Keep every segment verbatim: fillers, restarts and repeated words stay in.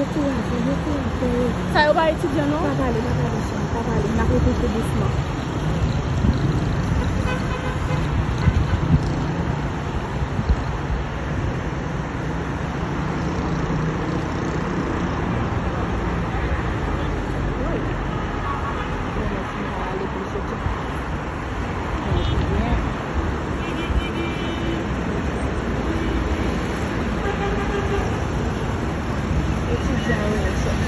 Dekouraje, dekouraje. Sa yo pa etidyan, non? Pa pale, pa pale, cheri, pa pale. N ap repete dousman. Etidyan yo ye, cheri.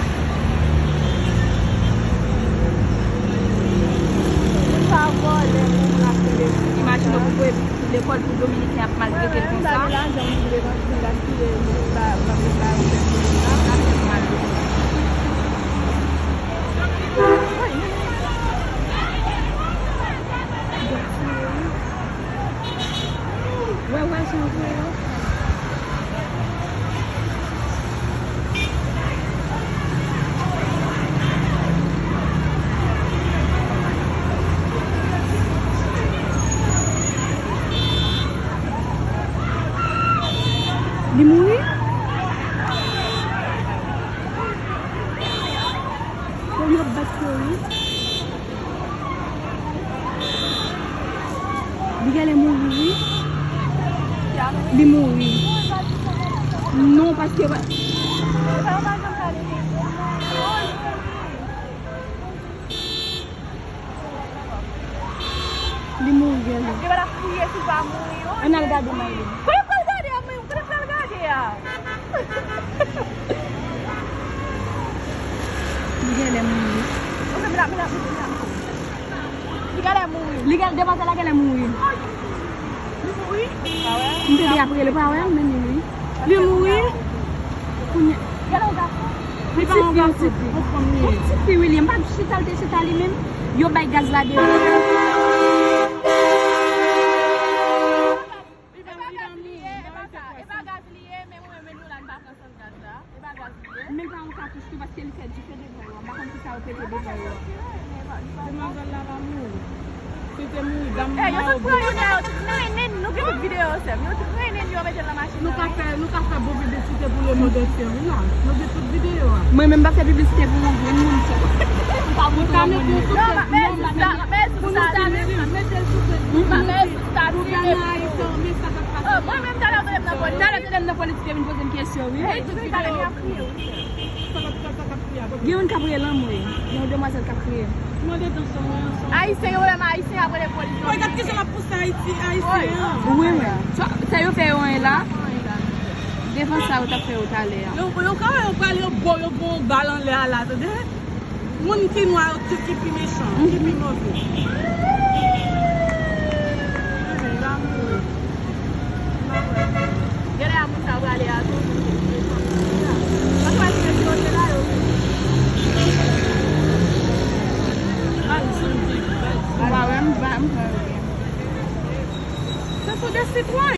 Moun pa vòlè, moun ap vin etidyan. Imajine w pou voye pitit ou lekòl pou dominiken ap maltrete l konsa. Mwen menm, m pa gen lajan pou m te vin gaspiye, m pa, m pa, m pa, m pa, m pa, m pa, m pa, m pa, m pa, m pa, Wè, wè, jan yo fè yo. Li mouri? Yo, yo bat yo, wi. Li genlè mouri, wi. Li mouri. Non, paske pa- Li mouri, genlè. Ann al gade, Maylin. Kote pral gade a, men? Kote pral gade a? Li genlè mouri. Li genlè mouri. Li genlè, demwazèl la genlè mouri. Li mouri? M tande y ap rele, pa wè, men li mouri. Li mouri. Kounye- Li pa yon gason, se yon fanm li ye. Yon ti fi, wi, li. M pa chita, l te chita li menm. Yo bay gaz la deyò. E pa gaz li ye, e pa sa. E pa gaz li ye, men mwen menm nou la, n pa pran sans gaz la. E pa gaz li ye. Men l pa yon katouch tou, paske li fè dife devan yo. M pa konn kisa yo pete devan yo. Demwazèl la pa mouri. Si te mouri, dam nan yo pran yo, yo tout trennen, nou gen tout videyo yo, sè m. Yo tout trennen, yo mete l nan machin nan. Nou ka fè, nou ka fè bon piblisite pou lemonn antye, wi, la. Nou gen tout videyo a. Mwen menm, m pa fè piblisite pou yon moun, sè. M pa pou yon moun. Non, m ap mete l sou statut. M ap mete l sou statut. Pou gade Ayisyen, men sa k ap pase. Oh, mwen menm, talè, ou tande m nan politik. Talè, ou tande m nan politik, yo vin poze m kesyon, wi. Hey, tout videyo. Gen youn k ap rele anmwe. Gen yon demwazèl k ap kriye. Mande dan sa mwen ansanm. Ayisyen, gen pwoblèm ayisyen ap rele polis. Mwen gad kijan l ap pouse Ayiti, ayisyen an. Wi, wi. Sa, sa yo fè yo anyen la. Devan sa yo t ap fè yo talè a. Yo, yo ka wè yo prale, yo bo, yo bo yon bal anlè a la, tande? Moun ki nwa yo ki, ki pi mechan, ki pi move. Anben, l ap mouri. Genlè a moun sa yo prale a tou. Paske pa gen tiwote la yo. Ou pa wè m pa, m pa wè. Se sou de sitwayen.